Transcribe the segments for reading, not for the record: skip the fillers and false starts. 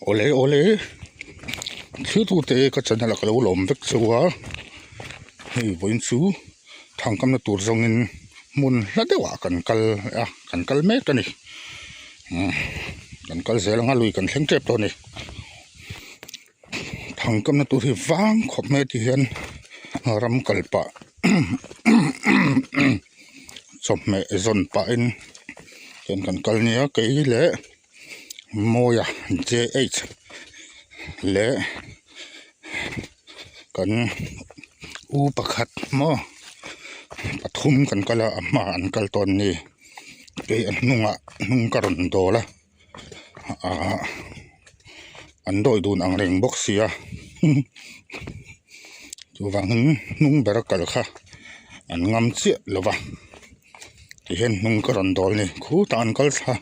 Awle awle thiltute ka channel ah ka lo lawm vek cheu a hei vawiin chu thangkamna tur zawngin hmun hla deuh ah kan kal a kan kal mek a ni umm kan kal zel anga lui kan thleng tep tawh a ni thangkamna tur hi vang khawp mai a ti hian ram kal pah chawhmeh zawn pahin hian kan kal nia kei leh. Mawia JH leh kan u pakhat maw pathum kan kal a a hmaah an kal tawn a ni kei a hnungah hnung ka rawn dawl a ahh an dawi dun ang reng bawk sia chuvangin hnung bera kal kha an ngam chiah lo va. Tihian hnung ka rawn dawl a ni khutah an kal thla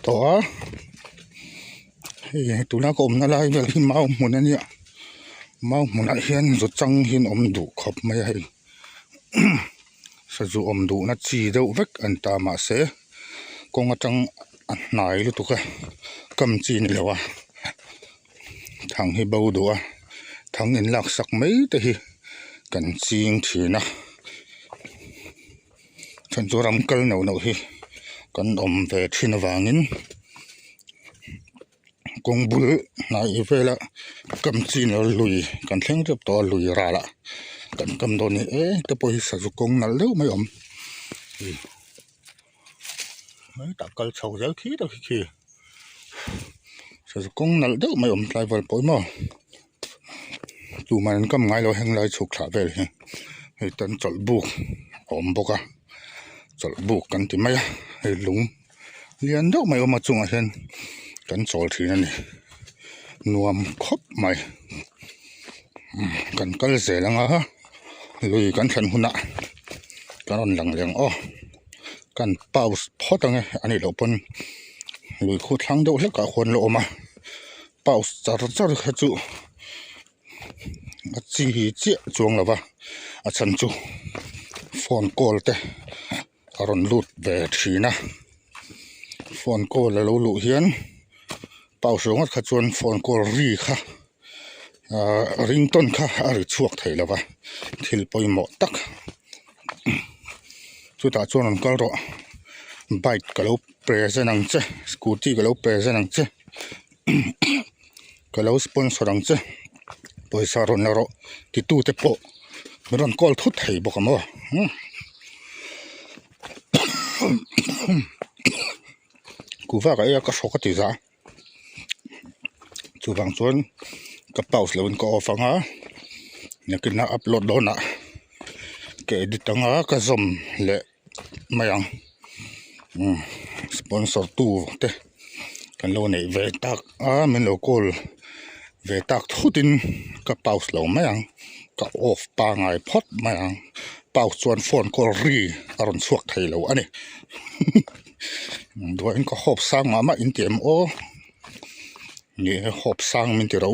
tawh a hei tuna ka awmna lai vel hi mau hmun a nia mau hmunah hian zu chang hi an awm duh khawp mai a hei sazu awm duhna chi deuh vek an ta mahse kawng atang a hnai lutuk a kam chi ni lo a thang hi bo duh a thang in lak sak mai te hi kan ching thin a. Chhan chu ram kal neuh neuh hi kan awm ve thin avangin kawng bul hnai vela kam chin lo lui kan thleng tep tawh a lui ralah kan kam dawn a ni e te pawh hi sazu kawng nalh deuh mai a awm hetah kal chho zel khi tak khi sazu kawng nalh deuh mai a awm tlai vel pawh hi maw. Tumah an kam ngai lo heng lai chhuk thlah vel hi hei tan chawlh buk a awm bawk a chawlh buk kan ti mai a hei lung lian deuh mai a awm a chungah hian kan chawl thin a ni nuam khawp mai kan kal zel ang a lui kan thlen hunah kan rawn lang leh ang aw kan pause phawt ang e a nih loh pawn lui khu thlang deuh hlekah khuan la awm a. Pause char char kha chu a chi chiah chuang lo va a chhan chu phone call te a rawn lut ve thin a phone call a lo luh hian pause ringawt kha chuan phone call ri kha ahh ringtone kha a ri chhuak thei lo va thil pawimawh tak chutah chuan rawn kal rawh bike ka lo present ang che scooty ka lo present ang che. Ka lo sponsor ang che pawisa rawn la rawh titu te pawh min rawn call thut thei bawk ang aw kuhva ka ei a ka hrawk a ti za chuvang chuan ka pause loin ka off ang a nakinah upload dawnah ka edit ang a ka zawm leh. mai ang umm sponsor tu te kan lo neih ve tak a min lo call ve tak thut in ka pause lo mai ang ka off pangai phawt mai ang pause chuan phone call ri a rawn chhuak thei lo a ni duain ka hawp sang mah mah in ti em aw ni e hawp sang min ti ro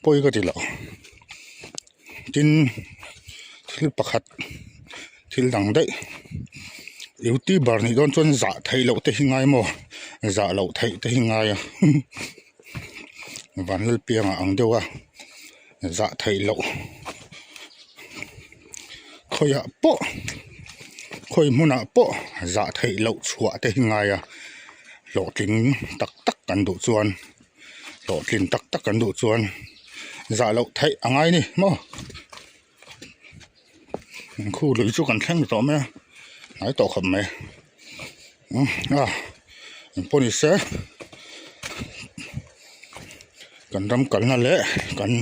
pawi ka ti lo tin thil pakhat. Thil dang daih youtuber nih dawn chuan zah theih loh te hi ngai maw zah loh theih te hi ngai a Vanlalpianga ang deuh a zah theih loh khawiah pawh khawi hmunah pawh zah theih loh chhuah te hi ngai a hlawhtling tak tak kan duh chuan hlawhtlin tak tak kan duh chuan zah loh theih a ngai a ni maw. Khu lui chu kan thleng tawh mai a hnai tawh khawp mai a engpawh ni se kan ram kalna leh kan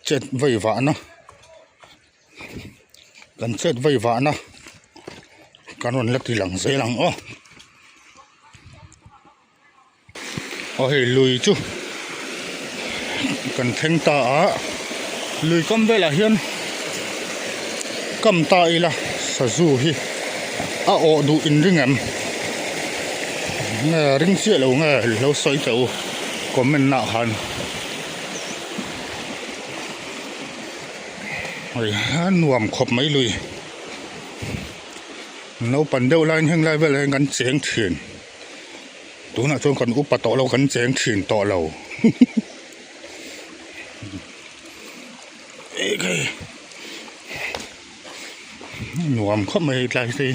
chet vei vahna kan chet vei vahna kan rawn la ti lang zel ang aw. Aw hei lui chu kan thleng ta a lui kam velah hian kam ta ila sazu hi a awh duh in ring em nge ring chiah lo nge lo sawi teh u comment ah khan hei a nuam khawp mai lui naupang deuh laiin heng lai velah hian kan cheng thin. Tunah chuan kan upa tawh lo kan cheng thin tawh lo. Nuam khawp mai hei tlai hi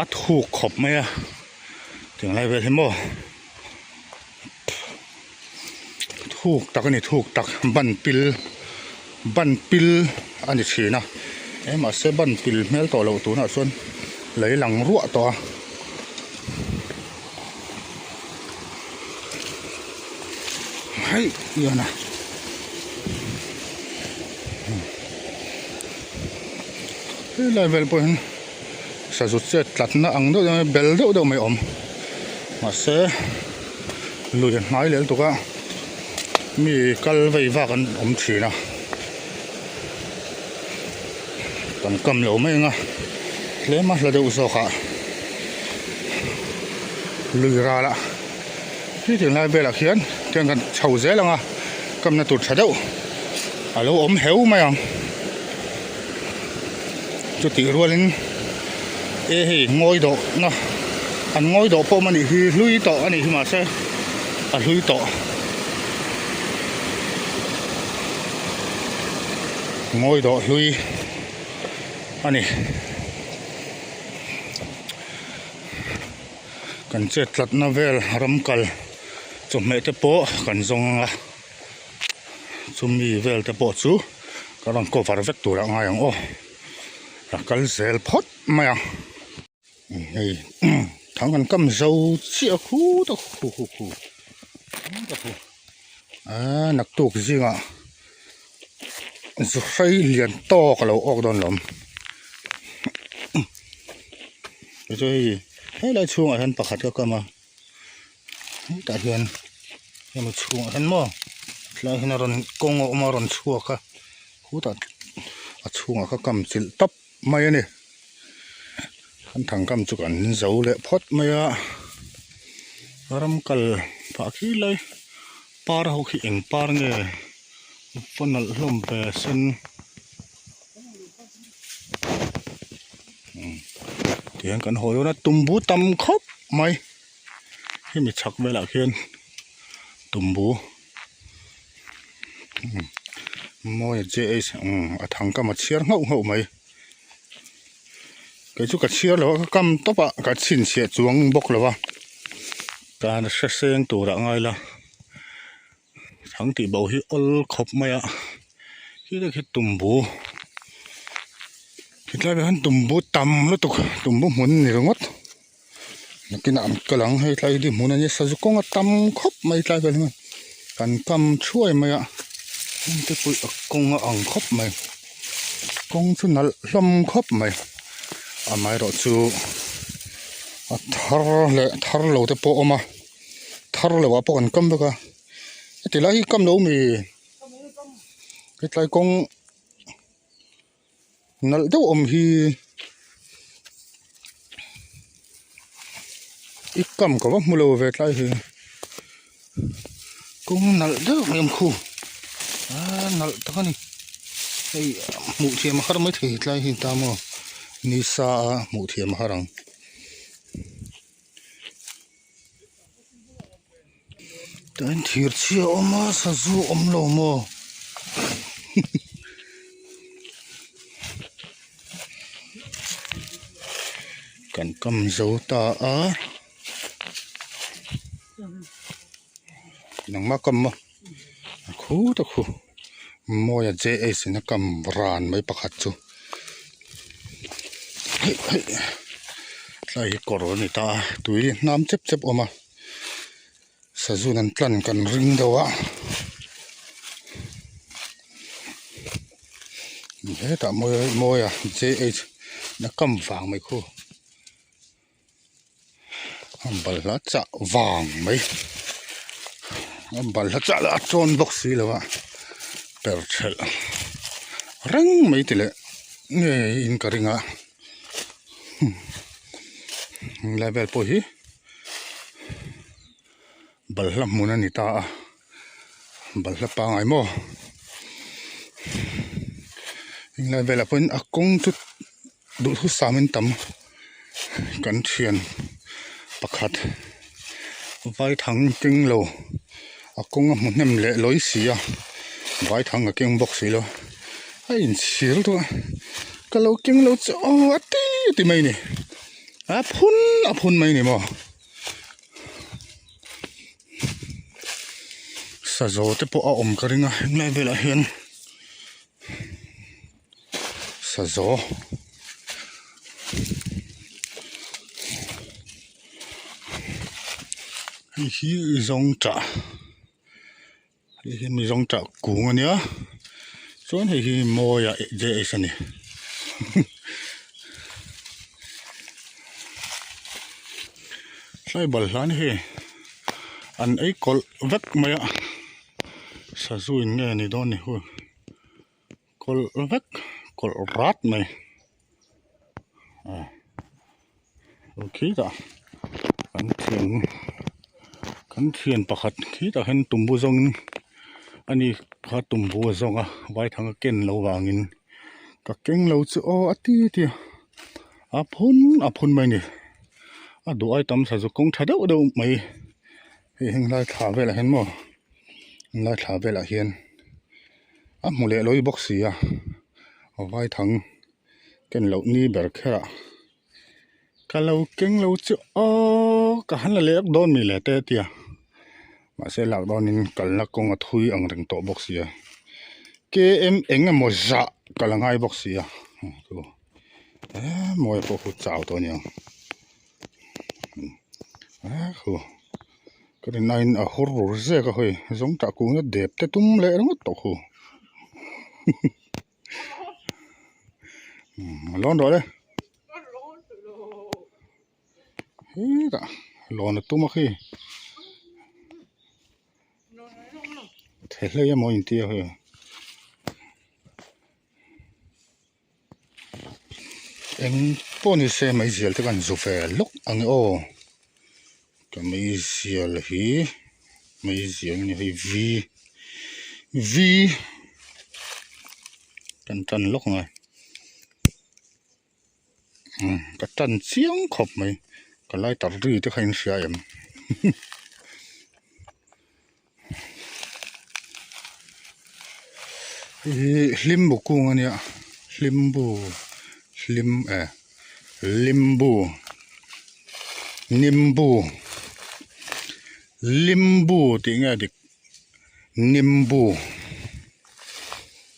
a thuk khawp mai a tiang lai vel hi maw thuk tak a ni thuk tak ban pil ban pil a ni thin a eh mahse ban pil hmel tawh loh tunah chuan lei lang ruah tawh a. Hei ian a helai vel pawh hian sazu chet tlatna ang deuh deuh bel deuh deuh mai a awm mahse lui a hnai leh lutuk a mi kal vei vak an awm thin a kan kam lo mai ang a tlem a hla deuh zawk ah lui ral ah hetiang lai velah khian tiang kan chho zel ang a kamna tur tha deuh a lo awm heu mai ang chutih rualin e hei ngawi dawh na an ngawi dawh pawh anih hi hlui tawh anih hi mahse a hlui tawh ngawi dawh hlui a ni. Kan chet tlatna vel ram kal chawhmeh te pawh kan zawng ang a chumi vel te pawh chu ka rawn cover vek tur ah ngai ang aw a kal zel phawt mai ang hei thang kan kam zo chiah khut a khu khu khu khu a naktuk zingah Zuhrei lian tawk a lo awk dawn lawm chu hei helai chhungah hian pakhat ka kam a hetah hian hemi chhungah hian maw tlai hian a rawn kawng a awm a rawn chhuak a khutah a chhungah ka kam chilh tawp mai a ni kan thangkam chu kan zo leh phawt mai a ram kal phah khi lai. Par ho khi eng par nge va nalh hlawm ve sen tihian kan haw dawn a tumbu tam khawp mai hemi chhak velah khian tumbu mawi j h a thang kam a chhiar nghauh nghauh mai kei chu ka chhiar lo a ka kam tawp a ka chhinchhiah chuang bawk lo a. Tan hre seng turah ngai la thang tih bo hi awl khawp mai a khi te khi tumbu hetlai ah hian tumbu tam lutuk tumbu hmun a ni ringawt nakinah an kal ang hei tlai hi hmun a nia sazu kawng a tam khawp mai tlai vel hian kan kam thuai mai a heng te pawh a kawng a ang khawp mai kawng chu nalh hlawm khawp mai amaherawhchu. A thar leh thar lo te pawh a awm a thar lo ah pawh kan kam vek a heti lai hi kam lo mi hetlai kawng nalh deuh awm hi i kam ka va hmu lo ve tlai hi kawng nalh deuh mai awm khu a nalh tak a ni hei hmuh thiam a har maithei tlai hi ta maw nisa a hmuh thiam a har ang. Tah hian thir chhia a awm a sazu a awm lo maw kan kam zo ta a nangma kam maw a khut a khu mawi a j h in a kam ran mai pakhat chu hei hei tlai hi kawr a ni ta a tui hnam chep chep a awm a sazun an tlan kan ring deuh a hetah mawi mawi a j h in a kam vang mai khu. A balhla chah vang mai a balhla chah lah a tawn bawk si lo a per thelh reng mai ti leh ngei in ka ring a helai vel pawh hi balhla hmun a ni ta a balhla pangai maw helai velah pawhin a kawng chu. Duhthusam in tam kan thian pakhat vaithang keng lo A kawng a hmu hnem leh lawi si a vaithang a keng bawk si lo a inchhir duh a ka lo keng lo che aw a ti ti mai a ni a phun a phun mai a ni maw sazaw te pawh a awm ka ring a helai velah hian sazaw. Hei hi zawngṭah hei hi mi zawngṭah kung a nia chuan hei hi mawi ah j h a ni tlai balhla ni hei an ei kawlh vek mai a sazu in nge ni dawn ni hu kawlh vek kawlh rat mai khitah kan thian kan thian pakhat khitah hian tumbu zawngin ani kha tumbu a zawng a vaithang a ken loh vangin ka keng lo chu aw a ti ti a a phun a phun mai a ni a duh ai tam sazu kawng tha deuh deuh mai hei heng lai thla velah hian maw helai thla velah hian a hmu leh lawi bawk si a vaithang ken loh ni ber kher ah ka lo keng lo chu aww ka han la leh vek dawn mi le te a ti a mahse lak dawnin kalna kawng a thui ang reng tawh bawk si a k m eng emaw zah ka la ngai bawk si a eee mawi pawh khu chau tawh a niang khu ka rin aiin a hur rur zek a hawi zawng tah kung hian dep te tum leh ringawt tawh khu. Lawn rawh le hetah lawn a tum a khi thehlei emaw in tia hei eng pawh ni se meizial te kan zu ve lawk ang e aw ka meizial hi meizial a ni hei v v kan tan lawk ang e umm ka tan chiang khawp mai ka lighter ri te kha in hria em. Hei hi hlimbu kung a nia hlimbu hlim eh limbu nimbu limbu tih nge dik nimbu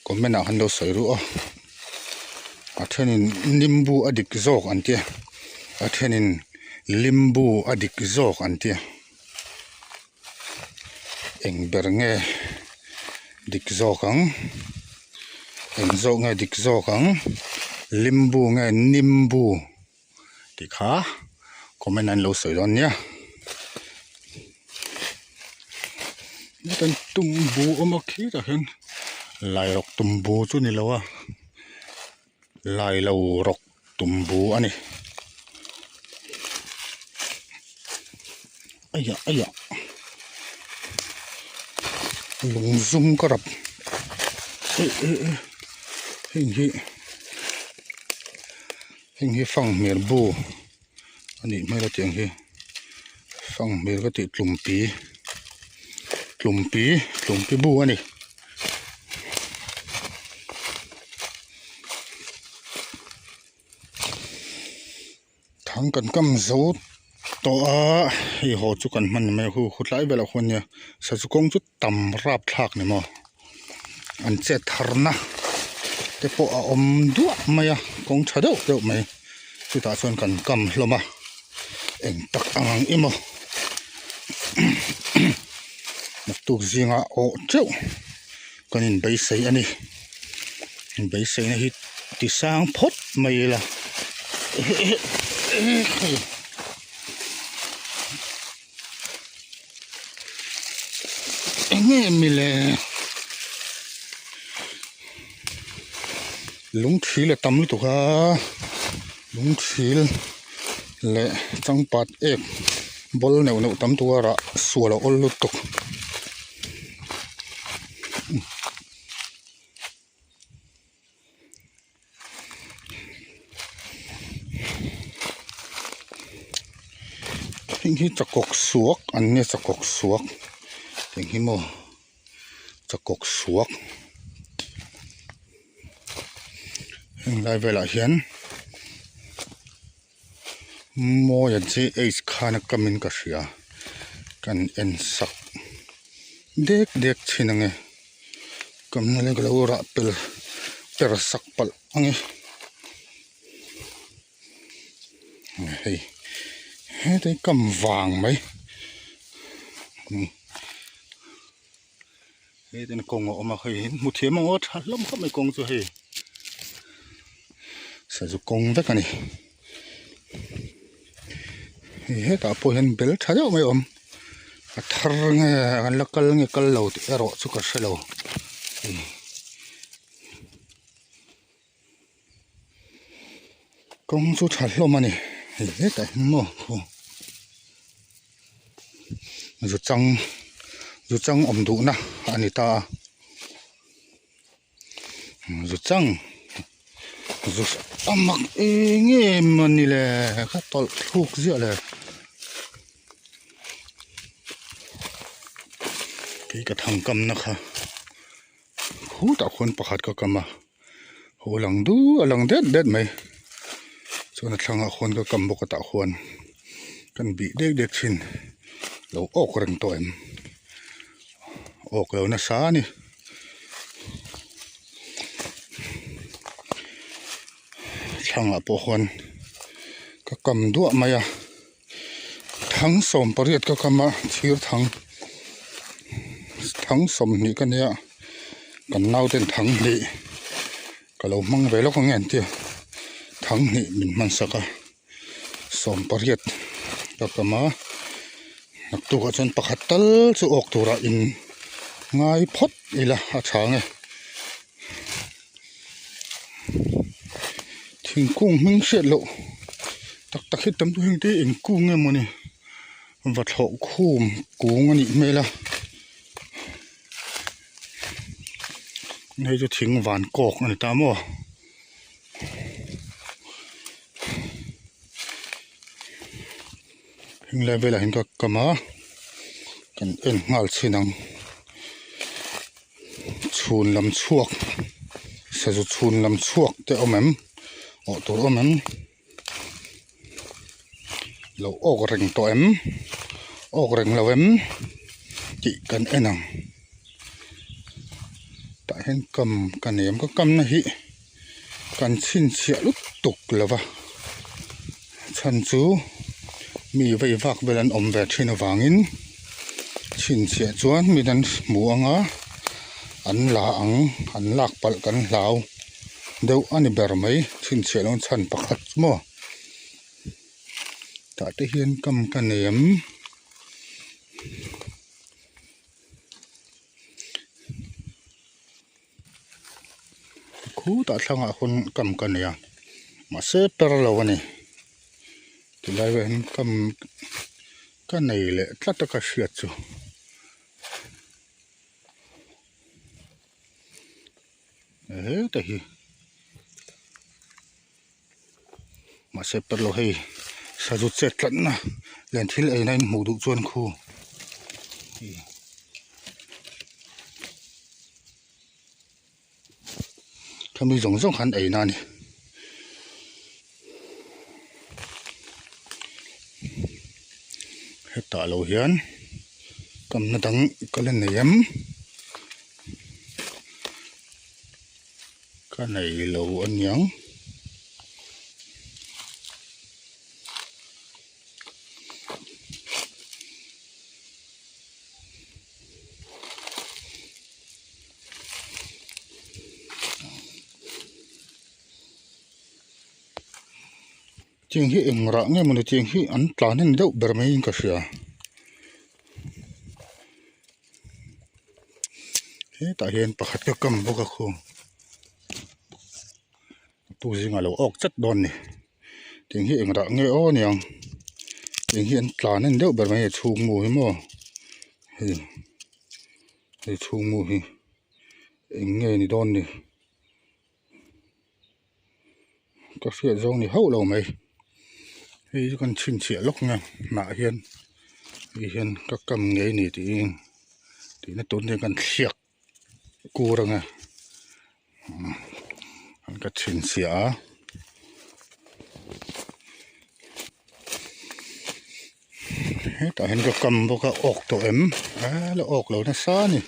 comment ah khan lo sawi ruh a a thenin nimbu a dik zawk an tia a thenin limbu a dik zawk an tia. Eng ber nge dik zawk ang eng zawk nge dik zawk ang limbu nge nimbu tih kha comment ah an lo sawi dawn nia hetiang tumbu awm a khitah hian lairawk tumbu chu ni lo a lailo rawk tumbu a ni aiah aiah lung zum ka rap eh eh eh heng hi heng hi fanghmir bu a nih hmel a tiang hi fanghmir ka tih tlumpi tlumpi tlumpi bu a ni. Thang kan kam zo tawh a hei haw chu kan hman mai a hu hu tlai velah khuan nia sazu kawng chu tam rap thlak ni maw an chet thar na te pawh a awm duah mai a kawng tha deuh deuh mai chutah chuan kan kam hlawm a eng tak ang ang emaw naktuk zingah awh teuh kan inbeisei a ni inbeiseina hi ti sang phawt mai ila enge mile lungthil a tam lutuk a lungthil leh changpat ek ball neuh neuh tam tuk a rah sual a awl lutuk. Heng hi chakawk suak an nia chakawk suak. Eng hi maw chakawk suak heng lai velah hian mawi an chi h khan a kam in ka hria kan en sak dek dek thin ang e kamna leh ka lo rah pel per sak palh ang e. Hei hetlai kam vang mai heten kawng a awm a hei hmu thiam ang aw tha hlawm khawp mai kawng chu hei sazu kawng vek a ni hei hetah pawh hian bel tha deuh mai a awm a thar nge an la kal nge kal lo tih erawh chu ka hrelo. Kawng chu tha hlawm a ni hei hetah hian maw khu zu chang zu chang awm duhna a ni ta a zu chang zu a mak eng em a ni le ka tawlh thluk ziah le kei ka thang kamna kha. Khutah khuan pakhat ka kam a haw lang du a lang det det mai chuan a thlangah khuan ka kam bawk a tah khuan kan bih dek dek thin lo awk reng tawh em awk lo nasa a ni thlangah pawh khuan ka kam duah mai a. Thang 18 ka kam a thir thang thang 20 ka nia kan nauten thang hnih ka lo hmang ve lawk ang nge an tia thang hnih min hman sak a 18 ka kam a naktukah chuan pakhat tal chu awk turah in ngai phawt ila a tha ang e thingkung hming hriat loh tak tak hi tam heng te eng kung nge mawni va thlawh khum kung a nih hmel a hei chu thing van kawk a ni ta maw heng lai velah hian ka kam a kan en nghal chhin ang. Chhun lam chhuak sazu chhun lam chhuak te a awm em awh tur a awm em lo awk reng tawh em awk reng lo em tih kan en ang tah hian kam ka nei em ka kamna hi kan chhinchhiah lutuk lo va chhan chu mi vei vak vel an awm ve thin avangin chhinchhiah chuan mi an hmu ang a an la ang an lak palh kan hlau deuh a ni ber mai chhinchhiah loh chhan pakhat chu maw tah te hian kam ka nei em. Khutah thlangah khawn kam ka nei a mahse per lo a ni tilai velah hian kam ka nei leh tlat a ka hriat chu heta hi mahse per lo hei sazu chet tlatna len thil eina in hmuh duh chuan khu Khami zawng zawng khan eina a ni. Hetah lo hian kamna dang ka la nei em? Ka nei lo aniang. Tiang hi eng rah nge mawni tiang hi an tlan a ni deuh ber maiin ka hria hetah hian pakhat ka kam bawk a khu tu zingah lo awk chat dawn a ni tiang hi eng rah nge aw aniang tiang hi an tlan a ni deuh ber mai a chhung mu hi maw hei. Hei chhung mu hi eng nge ni dawn ni ka hriat zawng ni hauh lo mai hei chu kan chhinchhiah lawk nge hnah hian hei hian ka kam ngei ni tiin. Tihna tun hian kan thliak kur ang e ka chhinchhiah a. Hetah hian ka kam bawk a awk tawh em a la awk lo nasa a ni.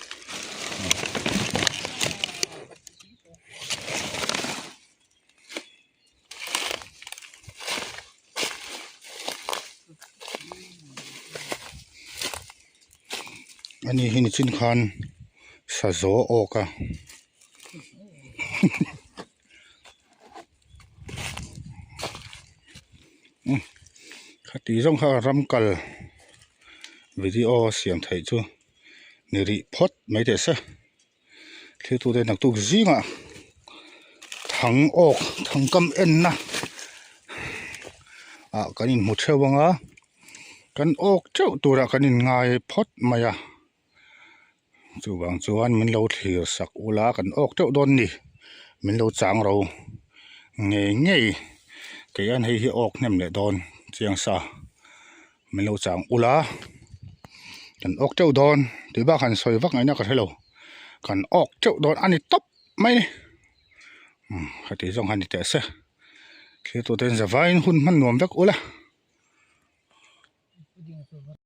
Ani hi nichin khan sazaw a awk a khati zawng kha ram kal video siam theih chu ni rih phawt mai teh se. Thiltute naktuk zingah thang awk thang kam enna ah kan inhmu theuh ang a kan awk teuh turah kan inngai phawt mai a chuvang chuan min lo thlir sak ula kan awk teuh dawn a ni min lo chang ro ngei ngei kei hian hei hi awk hnem leh dawn chiang sa. Min lo chang ula kan awk teuh dawn tih bak han sawi vak ngaihna ka hre lo kan awk teuh dawn a ni tawp mai a ni umm heti zawng han ni teh se thlir tute in zavaiin hun hman nuam vek ula.